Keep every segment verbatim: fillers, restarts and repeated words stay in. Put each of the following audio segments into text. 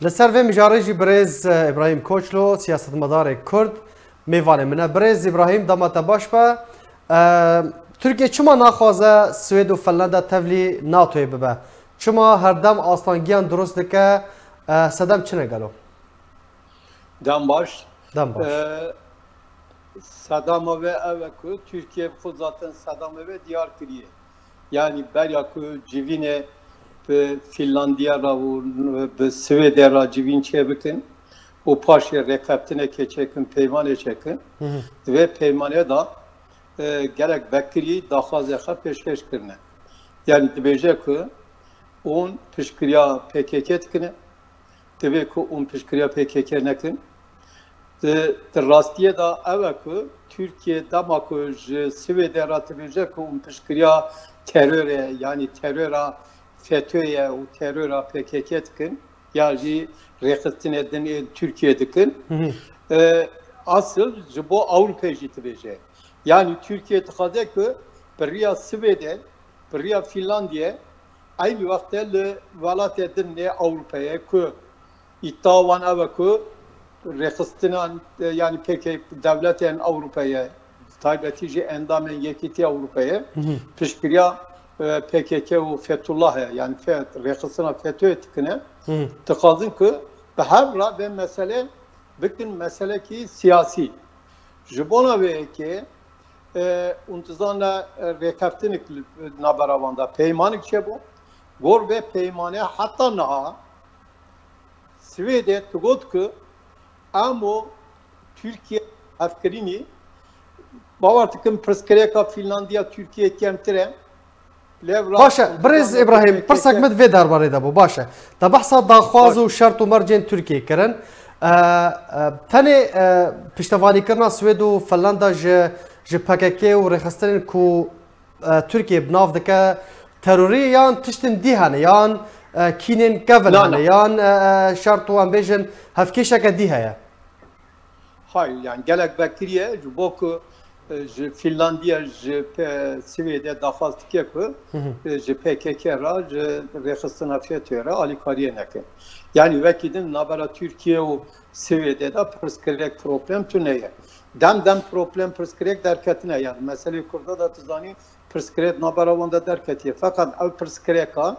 Li ser vê mijarê jî birêz, e, Îbrahîm Koçlo, siyasetmedarê Kurd, mêvanê min e. Birêz Îbrahîm, dema te baş be. E, Tirkiye çima naxwaze Swêd û Finlanda tevlî natoyê bibe? Çima herdem astangiyan dirust dike? E, sedem çi ne gelo? Dem baş. Dem baş. E, sedema ve ev e ku Tirkiye bi xwe zaten sedema ve diyar kiriye. Yanî beriya ku civînê bi Fînlandiya re û bi Swêdê re civîn çêbikin û paşê rêkeftinekê çêkin, peymanê çêkin, Hı hı. di vê peymanê de, e, gelek vekirî daxwazê xwe pêşkêş kirine. Yanî dibêje ku hûn piştgiriya P K K dikine, divê ku hûn piştgiriya P K K nekin. Di, di rastiyê de ew e ku Tirkiye dema ku ji Swêdê re dibêje ku hûn piştgiriya terorê, yanî terora FETÖ'ye û terora P K K dikin, ya jî rêxistinê din ên Tirkiye dikin. Hı hı. E, asil ji bo Ewropayê jî dibêje. Yanî Tirkiye dixwaze ku bi riya Swêdê, bi riya Fînlandiyê, eynî wextê li welatê din ê Ewropayê ku îddia wan ew e ku rêxistinan, e, yanî pêkê dewletên Ewropayê, taybetî jî endamên Yekîtiya Ewropayê Hı hı. piştgiriya, e, P K K û Fethullahê, yanî Fe-, rêxistina FETÖ'yê dikine, Hı hı. dixwazin ku bi hev re vê meselê bikin meselekî siyasî. Ji bona vê yekê, e, hûn dizane, e, rêkeftinek li navbera wan de peymanek çêbû. Gor vê peymanê heta niha Swêdê digot ku em û Tirkiye hevkirinî, bawer dikim pirsgirêka Fînlandiya Tirkiye kêmtir e. Lê Baş e, birêz Îbrahîm, pirsek min di vê derbarê de bû. Baş e. Te behsa daxwaz û şert û mercên Tirkiyê kirin. E, e, tenê, e, piştevanîkirina Swêd û Finlanda ji, ji P K K û rêxistinên ku, e, Tirkiye bi nav dike terorî, yan tiştin dî hene, yan, e, kînên kevin Na, hene, na. yan, e, e, şert û em bêjin hevkêşeke dî heye? Hay, yani gelek vekiriye, ji bo ku, e, ji Fînlandiya, ji Pe-, Swêdê daxwaz dike ku, Hı hı. e, ji P K K re, ji rêxistina FETÖ re alîkariyê neke. Yani wekî din navbera Tirkiye û Swêdê de pirsgirêk, problem tune ye. Dem dem problem, pirsgirêk derketine, yani meselê Kurda da tu zanî pirsgirêk navbera wan de derketiye. Feqet ew pirsgirêka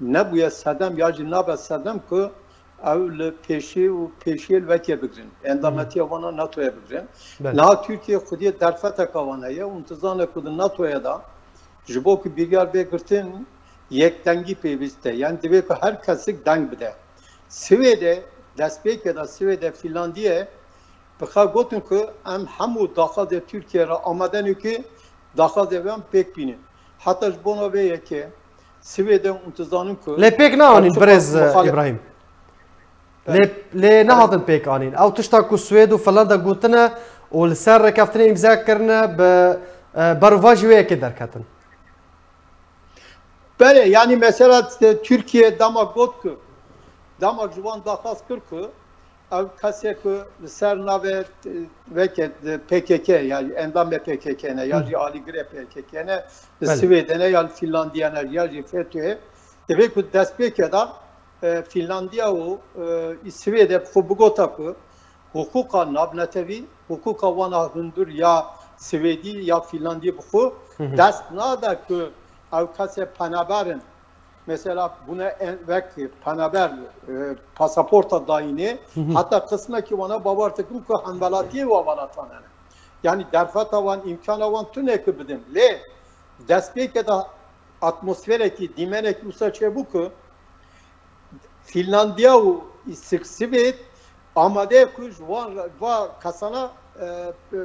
nebûye sedem ya jî nabe sedem ku ew li pêşî û pêşiyê li vekê bigrin. Endametiya wana NATO'ya bigrin. Belê. Niha Tirkiye xwediyê derfeteka wan heye û tu zane ku di NATO'ya de ji bo ku biryar bê girtin yekdengî pêwîst e. Yani divê ku her kesik deng bide. Swêdê, destpêkê de Swêdê, Fînlandiyê bi xwe gotin ku em hemû daxwazê Tirkiye re amade ne ku daxwazê wan pêk bînin. Heta ji bona vê yekê Swêdê hûn dizanin ku Lê pêk neanîn, ew çi birêz, qas muxalif Îbrahîm. Lê, Belê. lê Belê. nehatin pêk anîn. Ew tişta ku Swêd û Finlanda gotine û li ser rêkeftinê îmza kirine, bi, e, berovajî wê yekê derketin. Belê, yani mesela, e, Tirkiye dema got ku, dema ji wan daxwaz kir ku ev kesê ku li ser navê, e, veke, e, P K K, yani endamê P K K ne, ya Hı. jî alîgirê P K K ne, li Belê. Swêdê ne, ya li Fînlandiya ne, ya jî FETÖ'yê, divê ku destpêkê de, e, Fînlandiya û, e, Swêdê bi xwe bigota ku hiqûqa navnetewî, hiqûqa wana hundir ya Swêdî ya Fînlandî bi xwe Hı hı. dest nade ku ew kesê penaber in. Mesela bûne en-, wek penaber, e, pasaporta dayînê, Hı hı. heta qismekî wana bawer dikim ku hemwelatiyê wa welatan hene. Yani derfeta wan, îmkana wan tune ku bidin. Lê destpêkê de atmosferekî, dîmenekî wisa çêbû ku Fînlandiya û Sik-, Swêd amade ye ku ji wan re, va kesana, e, e,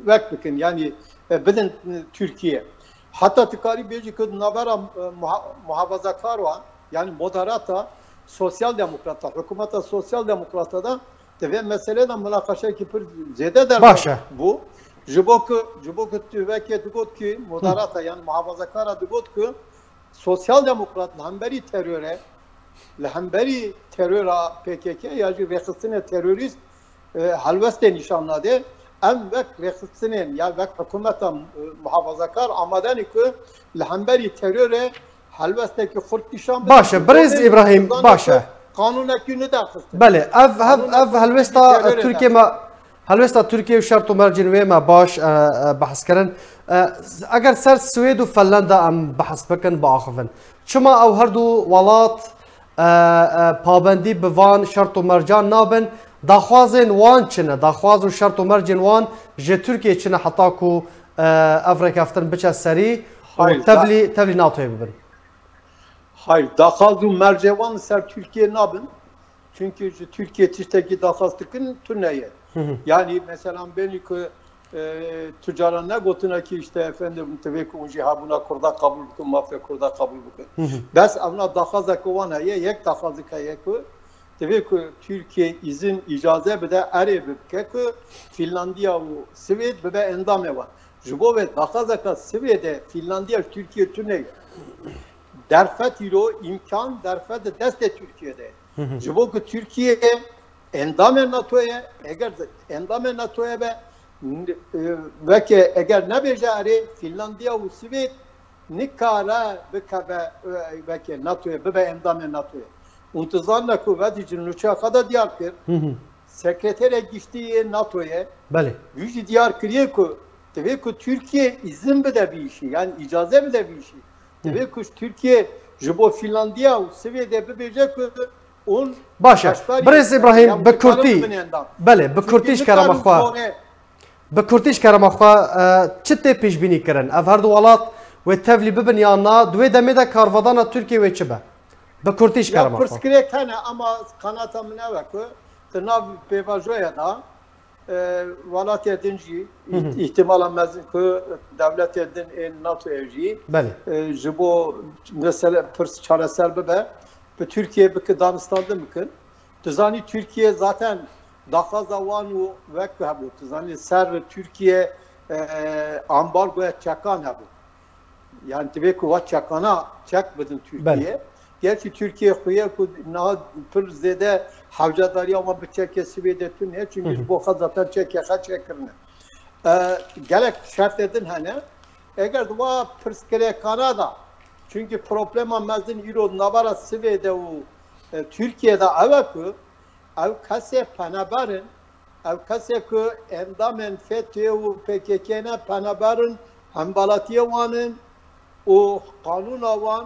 wek bikin, yanî, e, bidin Tirkiye. Heta tu karî bêjî ku di navbera, e, muha-, muhafazakar wan, yanî moderata, sosyal demokrata, hikûmeta sosyal demokrata de di vê meselê de munaqeşeyekî pir zêde derve Baş e. bû. Ji bo ku, ji bo ku tu wekê digot ki moderata, yanî muhafazakara digot ku sosyal demokrat li hemberî terore, li hemberî terora P K K ya jî rêxistinê terorîst, e, helwestê nîşan nade. Em wek rêxistinên ya wek hikûmeta, e, muhafazakar amade ne ku li hemberî terorê helwestekî xurt nîşan bidin. Baş e, birêz Îbrahîm, baş e. Qanûnekî nedidaxistin. Belê, ev, ev, ev helwêsta Tirkiyê me, helwêsta Tirkiyê û şert û mercên wê me baş, e, e, behs kirin. E, eger ser Swêd û Finlanda em behs bikin, biaxivin. Çima ew her du welat, e, e, pabendî bi van şert û mercan nabin? Daxwazên wan çi ne? Daxwaz û şert û mercên wan ji Tirkiyê çi ne heta ku, e, ev rêkeftin biçe serî û Hayır, da- tevlî, tevlî NATOyê bibin? Hayır, daxwaz û mercê wan li ser Tirkiye nabin. Çünkü ji Tirkiye tiştekî daxwaz dikin tune ye. Hı hı. Yani mesela benî ku, e, tu cara negotine ki işte efendim, divê ku hûn jî hebûna Kurda qebûl bikin, mafiya Kurda qebûl bikin. Hı hı. Bes evna daxwazeke wan heye, yek daxwazek heye ku divê ku Tirkiye îzin, îcaze bide, erê bike ku Finlandiya û Swêd bibe endamê wan. Ji bo vê daxwazeke Swêdê, Finlandiya ji Tirkiye tune ye. Derfet îro îmkan, derfet di destê Tirkiye de ye. Hı hı. Ji bo ku Tirkiye endamê NATO ye, eger endamê NATO ye be, n-, e, weke eger nebêje erê, Finlandiya û Swêd nikare bikeve, e, weke NATOyê, bibe endamê NATOyê. Û tu zanine ku vedî ji nûçeya xwe de diyar kir, Hı hı. Sekreterê Giştî yê NATOyê, Belê. Wî jî diyar kiriye ku divê ku Tirkiye îzin bide vî îşî, yani îcaze bide vî îşî. Hı. Divê ku Tirkiye ji bo Finlandiya û Swêdê bibêje ku hûn Baş e. Birêz Îbrahîm, bi kurtî. Belê, bi kurtî ji kerema xwe. Bi kurtî ji kerema xwe, e, çi tê pêşbînî kirin? Ev her du welat wê tevlî bibin yan na? Di wê demê de karvedana Tirkiye wê çi be? Bi kurtî ji kerema xwe. Ya pirsgirêk hene ama qanata min ew e ku di nav pêvajoya de, e, welatê din jî Hı hı. îhtimala mezin ku dewletê din ên NATOyê jî, Belê. e, ji bo mesele pirs çareser bibe, bi Tirkiye biki danûstandin bikin. Tu zanî Tirkiye zaten daxwaza wan û wek hebû. Tu zanî ser Tirkiye, e, ambargoya çekan hebû. Yani divê ku va çekana çek bidin Tirkiye. Belê. Gerçi Tirkiye xuye ku niha pir zêde hewcadariya wan bi çekê Swêdê tune, çünkü Hı hı. ji bo xwe zaten çekê xwe çêkirine. E, gelek şertê din hene. Eger di va pirsgirêkana da, çünkü problema mezin îro navara Swêdê û, e, Tirkiye de ew e ku ew kesê peneber in, ew kesê ku endamên FETÖ û PKK ne, peneber in, hembalatiyê wan in û qanûna wan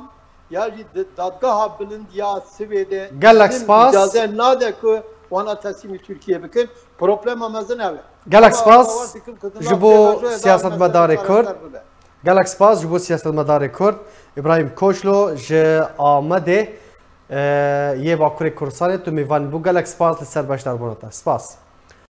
ya jî di dadgeha bilind ya Swêdê Gelek izin, spas. îcaze nade ku wana teslîmî Tirkiye bikin. Problema mezin ev e. Gelek Ama spas wan dikim ku di ji nav bo pêvajoyê de siyasetmedarê mesele Kurd. çareser bibe. Gelek spas ji bo siyasetmedarê Kurd. Îbrahîm Koçlo ji Amedê, e, yê Bakurê Kurdistanê, tu mêvan bû. Gelek spas li ser beşdarbûna te. Spas.